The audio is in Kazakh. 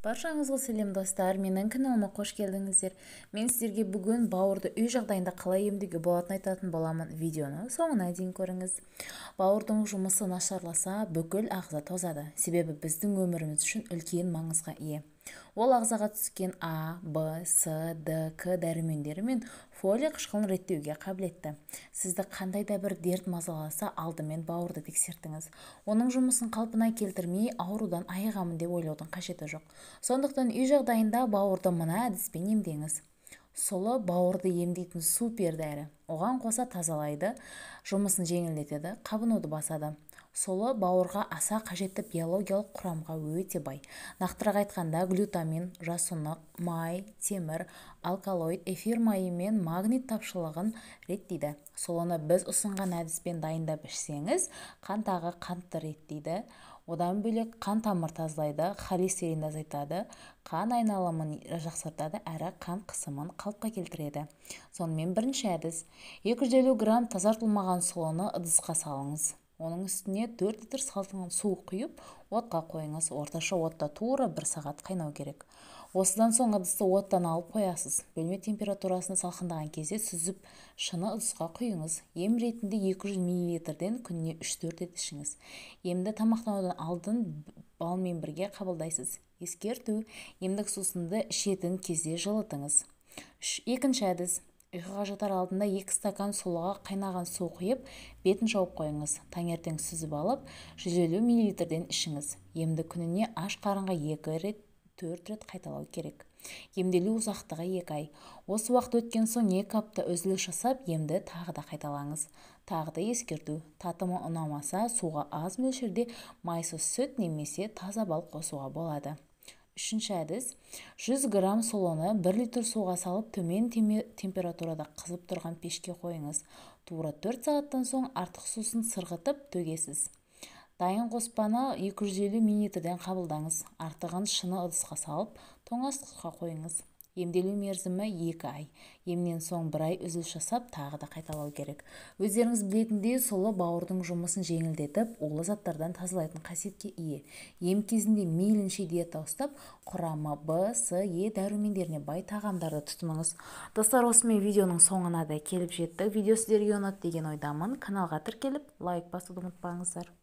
Баршаңызға сәлем, достар! Менің каналыма қош келдіңіздер. Мен сіздерге бүгін бауырды үй жағдайында қалай емдеуге болатынын айтатын боламын. Видеоны соңына дейін көріңіз. Бауырдың жұмысы нашарласа, бүкіл ағза тозады. Себебі біздің өміріміз үшін үлкен маңызға ие. Ол ағзаға түскен А, Б, С, Д, К дәрумендері мен фолий қышқылын реттеуге қабілетті. Сізді қандай да бір дерт мазаласа, алдымен бауырды тексертіңіз. Оның жұмысын қалпына келтірмей, аурудан айығамын деп ойлаудың қажеті жоқ. Сондықтан үй жағдайында бауырды мына әдіспен емдеңіз. Сұлы бауырды емдейтін супер дәрі. Оған қоса тазалайды, жұмысын жеңілдетеді, қабынуды басады. Сұлы бауырға аса қажетті биологиялық құрамға өте бай. Нақтырақ айтқанда, глютамин, жасұнық, май, темір, алкалоид, эфир майы мен магний тапшылығын реттейді. Сұлыны біз ұсынған әдіспен дайындап ішсеңіз, қандағы қантты реттейді. Одан бөлек қан тамыр тазалайды, холестеринді азайтады, қан айналымын жақсартады әрі қан қысымын қалыпқа келтіреді. Сонымен, бірінші әдіс. 250 грамм тазартылмаған сұлыны ыдысқа салыңыз. Оның үстіне 4 литр салқын су құйып, отқа қойыңыз. Орташа отта тура бір сағат қайнау керек. Осыдан соң ыдысты оттан алып қоясыз. Бөлме температурасында салқындаған кезде сүзіп, шыны ыдысқа құйыңыз. Ем ретінде 200 миллилитрден күніне 3-4 рет ішіңіз. Емді тамақтанудан алдын балмен бірге қабылдайсыз. Ескерту: емдік сусынды ішетін кезде жылытыңыз. Екінші әдіс. Ұйқыға жатар алдында 2 стакан сұлыға қайнаған су құйып, бетін жауып қойыңыз. Таңертең сүзіп алып, 150 миллилитрден ішіңіз. Емді күніне аш қарынға 2 рет, 4 рет қайталау керек. Емделу ұзақтығы 2 ай. Осы уақыт өткен соң 2 апта үзіліс жасап, емді тағы да қайталаңыз. Тағы да ескерту: татымы ұнамаса, суға аз мөлшерде майсыз сүт немесе таза бал қосуға болады. Үшінші әдіс. 100 грамм сұлыны 1 литр суға салып, төмен температурада қызып тұрған пешке қойыңыз. Тура 4 сағаттан соң артық сусын сырғытып төгесіз. Дайын қоспаны 250 миллилитрден қабылдаңыз. Артығын шыны ыдысқа салып, тоңазытқышқа қойыңыз. Емделу мерзімі 2 ай. Емнен соң 1 ай үзіліс жасап, тағы да қайталау керек. Өздеріңіз білетіндей, сұлы бауырдың жұмысын жеңілдетіп, улы заттардан тазалайтын қасиетке ие. Ем кезінде мейлінше диета ұстап, құрамы Б, С, Е дәрумендеріне бай тағамдарды тұтыныңыз. Достар, осымен видеоның соңына да келіп жеттік. Видео сіздерге ұнады деген ойдамын. Каналға тіркеліп, лайк басуды ұмытпаңыздар.